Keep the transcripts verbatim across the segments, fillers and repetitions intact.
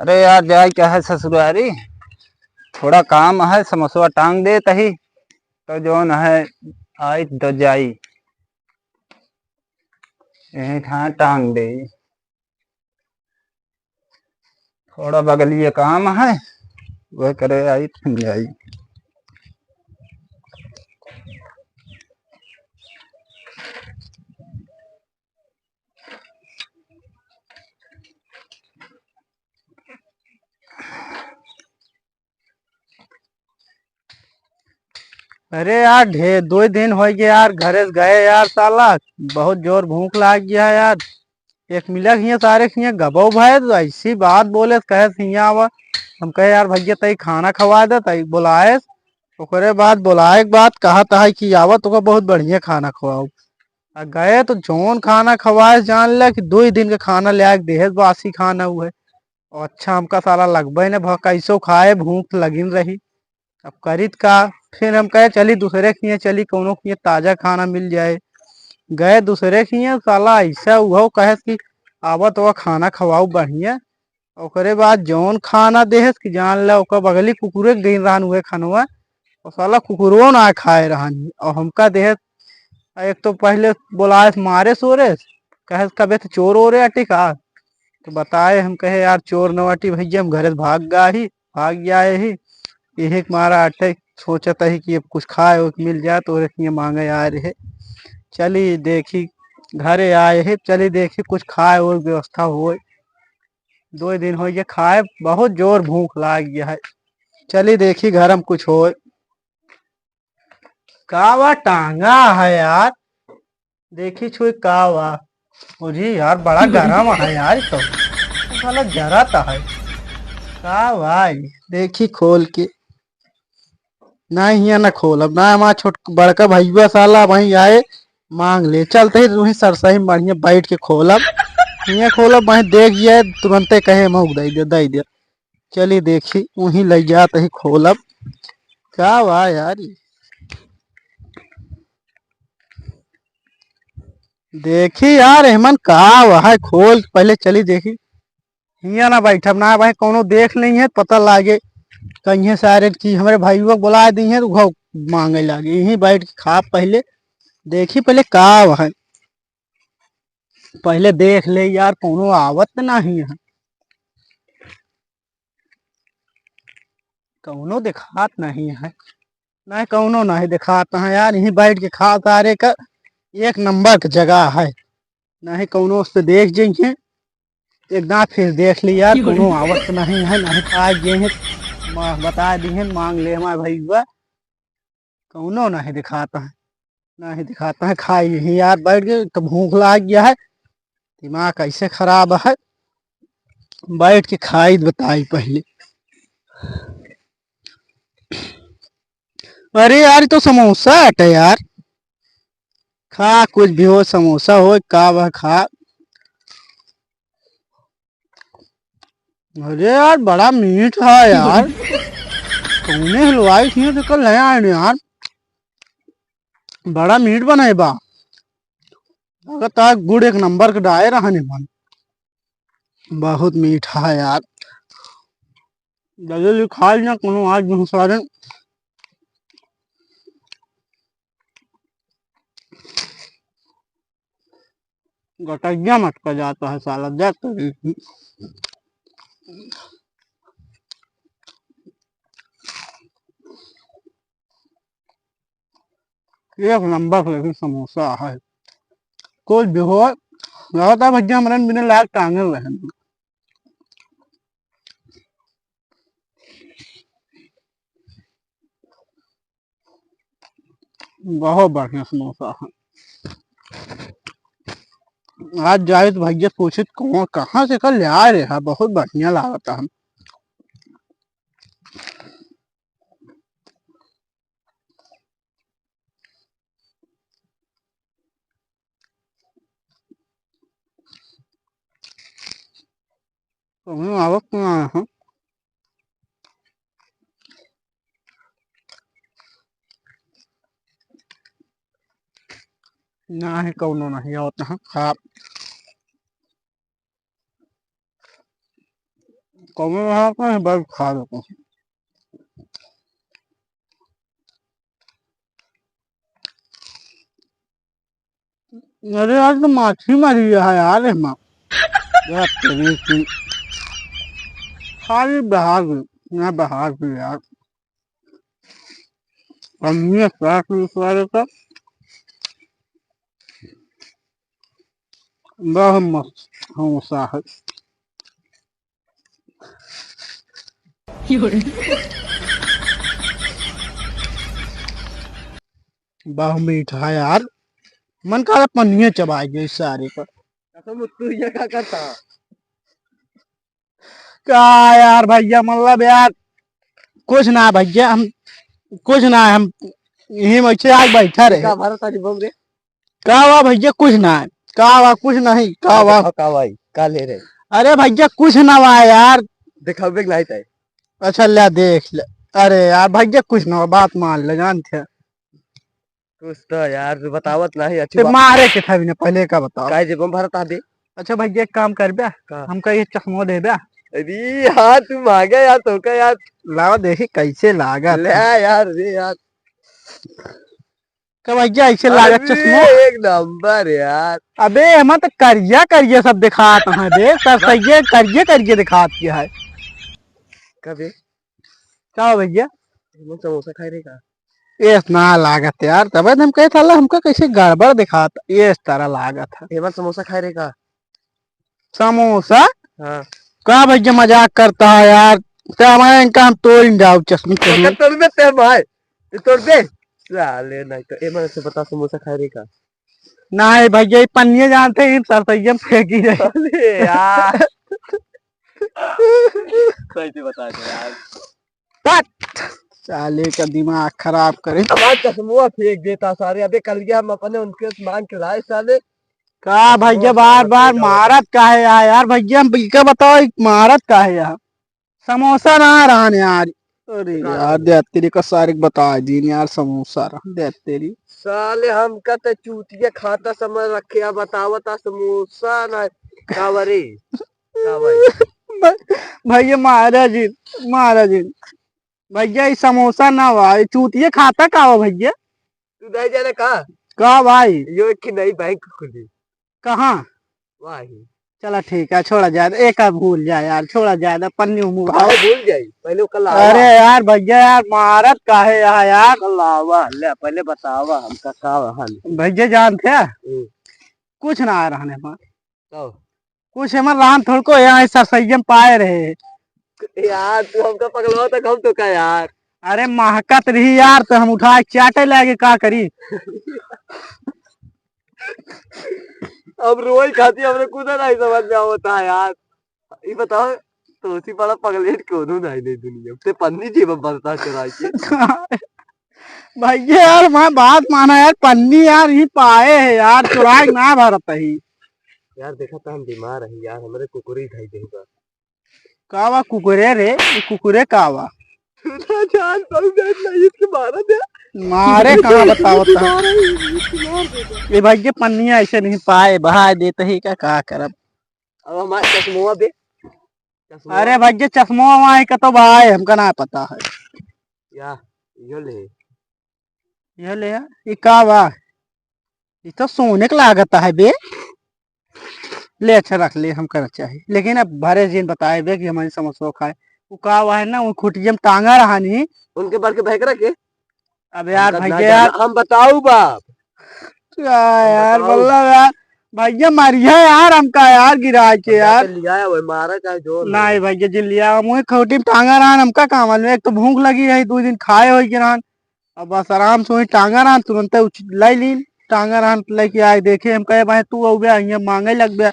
अरे यार, जाई का है ससुरारी, थोड़ा काम है, समोसवा टांग देत ही, तो जौन है, आई तो जाई, यही ठाँ टांग दे। थोड़ा बगलिए काम है, वह करे आई, फिर जाई। अरे यार, ढेर दो दिन होइ गए यार, घरे से गए यार साला, बहुत जोर भूख लाग गया है यार। एक मिला हियाँ सारे हियाँ गबौ भए, तो ऐसी बात बोले, कहे हियाँ आवा। हम कहे, "यार भैया, तई खाना खवा दे," तई बोलाए। ओकरे बाद बोलाए के बाद कहा था कि आवा, तोका बहुत बढ़िया खाना खवाओ। आ गए तो जौन खाना खवाए, जान ले कि दो ही दिन का खाना ले आके देहे, बासी खाना हुए। अच्छा, हमका साला लगबे न भ-, कैसो खाए, भूख लगिन रही। अब करित का, फिर हम कहे, "चली दूसरे खिए चली, कौनो खिए ताजा खाना मिल जाए।" गए दूसरे खिए, साला ऐसा उहो कहे कि, "आवा तो खाना खवाओ बढ़िया।" ओकरे बाद जौन खाना देहस कि जान ले, ओकर बगली कुकुरे के गई रहन उहे खनवा, और साला कुकुरो ना खाए रहन। और हमका देहस, एक तो पहले बोलाए मारे सोरे, कहे, "कबे तो चोर ओरे अटी का?" तो बताए, हम कहे, "यार, चोर न अटी भैया, हम घरे से भाग गा ही, भाग गया ही, यही के मारा अटे, सोचत ही कि अब कुछ खाए हो मिल जाए, तो ओरे खिए मांगे आए रहे।" चली देखी, घरे आए ही, चली देखी कुछ खाए हो व्यवस्था होए। दो दिन होइ गए खाए, बहुत जोर भूख लाग गया है। चली देखी घर में कुछ होए। का वा टांगा है यार? देखी छुई का वा? अरे यार, बड़ा गरम है यार, ई तो साला जरत है। का भाई, देखी खोल के। ना हियाँ ना खोलब, ना हमार छोट बड़का भैया साला वहीं आए मांग ले। चलते ही वहीं सरसही में बढ़िया बैठ के खोलब। हियाँ खोलब, वहीं देख जाए, तुरंते कहे, "मौक दे दे, दे दे।" चली देखी, वहीं ले जात ही खोलब। का वा यार ई? देखी यार, एमन का वा है, खोल पहले चली देखी। हियाँ ना बैठब ना भाई, कौनो देख लेइहैं, पता लागे, कहिहैं सारे कि हमरे भाइयों को बुलाए दिहैं, तो घाव मांगे लागे। यहीं बैठ के खा पहले, देखी पहले का है, पहले देख ले यार, कौनो आवत नहीं है, कौनो दिखात नहीं है, नहीं कौनो नहीं दिखात है यार। यहीं बैठ के खा सारे का, एक नंबर की जगह है, नहीं कौनो उस पे देख जइहैं। एक दांत फिर देख ली यार, कौनो आवत नहीं है, नहीं आ गए हैं, मा-, बता दी है, मांग ले हमारे भैया, कौनो नहीं दिखाता है, नहीं दिखाता है। खाई यहीं यार बैठ के, तो भूख लाग गया है, दिमाग कैसे खराब है, बैठ के खाई बताई पहले। अरे यार, ई तो समोसा अटे यार, खा कुछ भी हो, समोसा हो का वह खा। अरे यार, बड़ा मीठ है यार। कौने हलवाई थी तो कल ले आए ने यार, बड़ा मीठ बनाए बा। लगता है गुड़ एक नंबर के डाले रहने मन, बहुत मीठा है यार। जल्दी जल्दी खा लेना, कोनो आज बहुत सारे गटैया मटका जाता है साला, देख तो। एक नंबर के लेकिन समोसा है। कुछ भी हो, लगता है भैया हमारे बिना लायक टांगे हुए हैं। बहुत बढ़िया समोसा है। आज जाए तो भैया पूछित कौन, कहाँ से कर ले आ रहे हैं, बहुत बढ़िया लागत है। कौनो आवत ना है। ना है, कौनो नहीं आवत है। खा, कौनो रहा का है, बस खा लेते हैं। अरे यार, तो माछी मारी है यार, एमा। यार, तेरी की। खाली बहा दे, ना बहा दे यार। पन्नी साफ इस वाले का। बहुत मस्त समोसा है। बहुत मीठा है यार, मन का पन्निया चबाई गई सारे का। कसम, तू ये का करता? का यार भैया, मतलब यार, कुछ ना भैया, हम कुछ ना, हम यही में से आज बैठा रहे। का मारा तारी बम रे? का हुआ भैया? कुछ ना है। का हुआ? कुछ नहीं। का का हुआ? दिखाओ, का भाई, का ले रहे? अरे भैया, कुछ ना हुआ है यार। दिखाओ, बेग नहीं ताई। अच्छा, ले देख ले। अरे यार भैया, कुछ ना हुआ, बात मान ले, जानते हैं। कुछ तो यार, तू बतावत नहीं, अच्छी ते बात। मारे के था भी ना, पहले का बताओ। काहे जेब में भरत आदे? अच्छा भैया, एक काम कर बे, का? हमका ये चश्मा दे बे। अरे यार, तू मांगे यार, तो का यार। लाओ देखी कैसे लागत ले है। यार, रे यार। का भैया, ऐसे लागत अरे, चश्मा? एक नंबर यार। अबे, हम तो करिया करिया सब दिखात हैं बे, सर सही है, करिए करिए दिखात किया है। कबे? का हो भैया? हम समोसा खाए रहे का? ये ना लागत यार, तबे तो हम कहे था, हमका कैसे गड़बड़ दिखात, ये इस तरह लागत है। एमन समोसा खाए रहे का? समोसा? हाँ। का भैया मजाक करता है यार? ते हमारे इनका हम तोड़ ही जाओ चश्मे चश्मे। ओकर तोड़ दे ते भाई। ये तोड़ दे। साले नहीं तो एमन से बता समोसा खाए रहे का? नहीं भैया, ये पन्निया जानते हैं, सरसैया में फेंकी रहे। अरे यार। कैसे बता दे यार? तत! साले का दिमाग खराब करे। हमार चश्मवा फेंक देता सारे। अबे कल गया हम अपने उनके मांग के लाए साले। का भैया बार बार मारत काहे है यार? भैया हम इनका बताओ, एक मारत काहे है? समोसा ना रहन यार। अरे का यार, रहन? दे तेरी का सारे बता दीन यार, समोसा रहन दे तेरी। साले हमका ते चूतिया खाता समय रखे, अब बतावता समोसा ना कावरे। का भाई? भ-, भैया महाराज जी, महाराज जी, भैया, ई समोसा ना बा, ई चूतिया खाता का बा भैया? तू नहीं जाने का? का भाई? यो एक नई बैंक खुली। कहाँ? वही। चला ठीक है, छोड़ा जाए, एक भूल जाए यार, छोड़ा जाए, पन्नी उमू भाव। अरे भूल जाई, पहले ओकर लावा। अरे यार भैया यार, मारत काहे यहाँ यार? ओकर लावा, ले पहले बतावा हमका का हाल। भैया जानते हैं? हम्म। कुछ ना आ रहने हमार। का? कुछ हमार रहन थोड़को यहाँ सरसैया में पाए रहे। यार, तू हमका पगलवा तक हम तो का यार। अरे, महकत रही यार, तो हम उठा के चाटे लागे, का करी? अब रोई खाती हमरे खुद नहीं समझ में आवता है यार। ये बताओ, तो उसी बड़ा पगलेट कोनो नहीं ले दुनिया में। ते पन्नी जेब में बरता चुरा के। भैया यार, मैं बात माना यार, पन्नी यार, ही पाए है यार, चुराए ना भरत ही। यार, देखा तो हम बीमार है यार, हमरे कुकुरी खाई देगा। का बा कुकुरे रे? ई कुकुरे का बा? तू ना जान, तू जान नहीं, इसके मारा दे। मारे कहाँ बतावत है? मारा ही, इसके मार दे दे। ये भैया, पन्निया ऐसे नहीं पाए, बहा देते ही का, का करब? अब हमारे चश्मवा दे। चश्मवा। अरे भैया, चश्मवा वहाँ का तो भाई, हमका ना पता है। या, यो ले। यो ले, ये का बा? ये तो सोने के लागत है बे। ले, अच्छा रख ले, हम करना चाहिए, लेकिन अब भरे जिन बताए बे कि हमारी समोसा खाए। वो का हुआ है ना, वो खुटिया में टांगा रहा नहीं। उनके बड़ के बहक रखे। अब यार, हमका भैया ना यार। जाना, हम बताऊ बाप। क्या हम यार, बताऊ। मतलब यार, भैया मरिया यार, हमका यार गिरा के हम यार। जाके लिया है, वही मारा चाहे जो नहीं। भैया जी लिया, हम वही खूंटी में टांगा रहन, हमका का मालूम, एक तो भूख लगी रही, दो दिन खाए होई के रहन। अब बस आराम से वही टांगा रहन, तुरंते उछ-, लाई लीन, टांगा रहन, लेके आए, देखे, हम कहे, "भाई, तू अउबे, हियाँ मांगे लगबे।"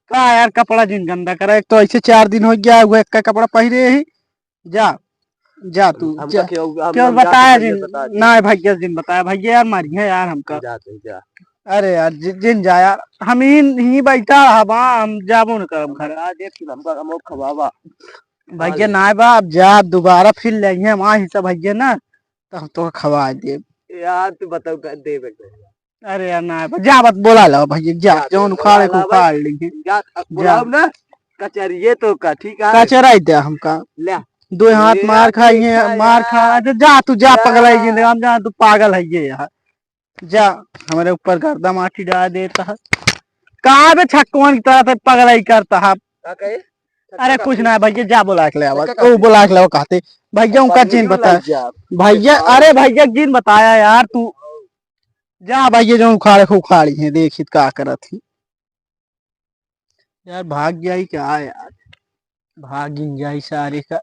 का यार, कपड़ा जिन गंदा करा, एक तो ऐसे चार दिन हो गया, वो एक का कपड़ा पहिरे ही, जा, जा तू, हमका जा। क्यों, हम, क्यों हम जाके बताया भैया जिन? बता दे। ना भैया जिन बताया, भैया यार मारिया यार हमका। जाते हैं, जा। अरे यार, जि-, जिन जा यार, हम ही, ही बैठा हवा, हम जाबो न करब घर। हमका आज एक हमका हम खवावा। भैया खा ले। ना बा, अब जा, दोबारा फिर लेंगे हम, आ ही सब भैया ना, तो हम तो खवा देब। यार, तू बताओ, कर देबे के। अरे यार, ना बा, जा, बस बोला ला भैया, जा, जा, जौन बोला उखाड़े को ला भाई। उखाड़ लेंगे। जा, अब जा। बोलाओ ना। कचरिए तो का, ठीक है? कचराई दे हमका। ले। दो हाथ मेरा मार खाइए, पीछा मार यार। खा। जा, जा तू, जा जा। पगलाई जिंदगी, हम जा, तू पागल है ये यार। जा, हमरे ऊपर गर्दा माटी डाल देता है। कहाँ बे छक्कवन की तरह से पगलाई करता है? का कहे? अरे कुछ ना है भैया, जा बुला के ले आवा। छक्का ओ काटे। बुला के ले आवा कहते। भैया, उनका पगली जिन क्यों बता। लग जा? भैया, अरे भैया, जिन बताया यार तू। जा भैया, जो उखाड़े को उखाड़ी है, देखित का करत ही। यार भाग जाई क्या यार, भाग गिन जाई सारे का,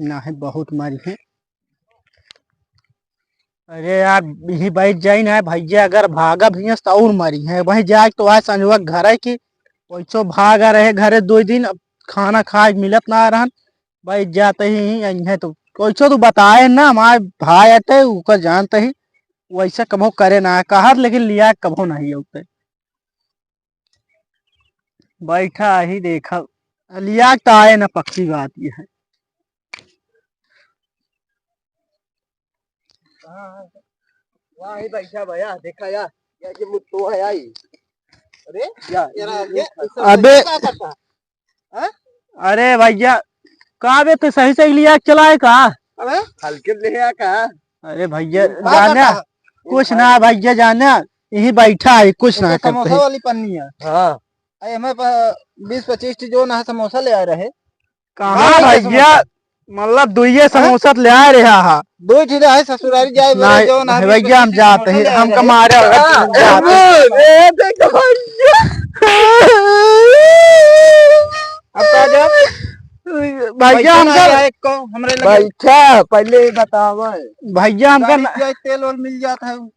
ना है बहुत मारी है। अरे यार, यही बैठ जाई ना भैया, अगर भागा भैया तो और मारी है। वहीं जाए तो आज संजोग घर है कि वैसो भागा रहे घरे दो दिन, अब खाना खाए मिलत ना रहन, बैठ जाते ही यहीं है तो वैसो तो बताए ना, हमारे भाई अटे ओकर जानते ही, वैसे कभो करे ना कहत, लेकिन लिया कभो नहीं होते। बैठा ही देखा, लिया तो आए ना, पक्की बात ये है। हाँ, हाँ। वाह, ही बैठा भैया, देखा यार, ये जो मुट्ठो है आई। अरे, या, यार, ये, ये, ये, अबे। क्या करता है? हाँ? अरे भैया, का बे, तू सही सही लिया चलाए का? अबे? हल्के ले आ का? अरे भैया, का जाने, करता है? कुछ ना भैया, जाने, यही बैठा है, कुछ ये ना तो समोसा करते हैं। वाली पन्नी है। हाँ। अरे, हमें प-, बीस पच्चीस ठी जो ना समोसा ले आए रहे। कहाँ हाँ, भैया? समोसा। मतलब, दुइये हाँ? समोसा ले आए रहे हा। दो ठी रहे, ससुरारी जाए बोले, नहीं, जो ना है बीस भैया, हम पच्चीस ठी जाते समोसा हैं, ले आए हमका रहे। मारे वाला हाँ, जाते हैं। ए, देखो भैया। अब तो आ जाओ। भैया, बैठा ना हमका यार, एक को, हमरे लगे। बैठा, पहले ये बतावा। भैया, हमका गाड़ी ना जाए, तेल वेल मिल जाता है।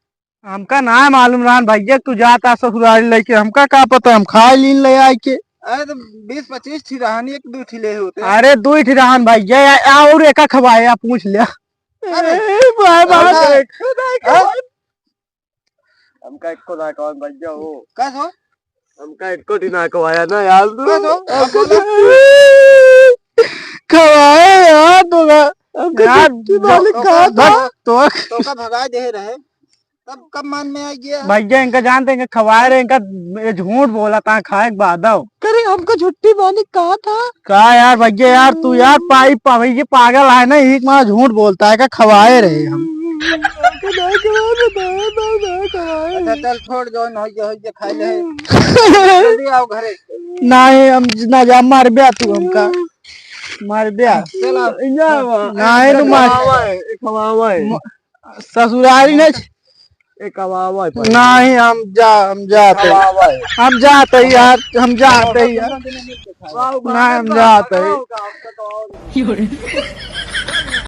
हमका ना मालूम रहन भैया, तू जाता ससुरारी लेके, हमका का पता, हम खाए लीन ले आए के। अरे तो बीस पच्चीस ठी रहन, एक दो ठी ले होते। अरे दो ठी रहन भैया, या, या और एका खवाए, या पूछ लिया। अरे। ए, भाई, भाई, हाँ। देखो, देखो। हाँ? हमका एको ना कहन भैया हो। का हो? हमका एको ठी ना खवाया ना यार तू। का हो? हमका खवाए यार तू ना। हमका यार, छुट्टी तो, मालिक तो कहा का था। भग-, तो तोका भगा दे रहे। तब कब मन में आ गया? भैया, इनका जानते, इनका खवाए रहे, इनका ये झूठ बोला था खाए के बाद आओ। करे, हमको छुट्टी मालिक कहा था। का यार भैया, यार तू यार पाई पा-, भैया पागल है ना, एक माँ झूठ बोलता है, का खवाए रहे हम। हमको ना खवाए, बताया था, ना खवाए। अच्छा चल छोड़, जो ना हो, जो हो, जो खाए ले। जल्दी आओ घरे। नहीं, हम ना जा, मार ब्या तू हमका। मार ब्या। चल आओ। ना है तो मार। खवावा है, खवावा है। म-, ससुरारी नहीं। ए, कब आवा है पहले? नहीं, हम जा, हम जाते हैं। कब आवा है? हम जाते हैं यार, हम जाते हैं यार। वाह, नहीं, हम जाते हैं।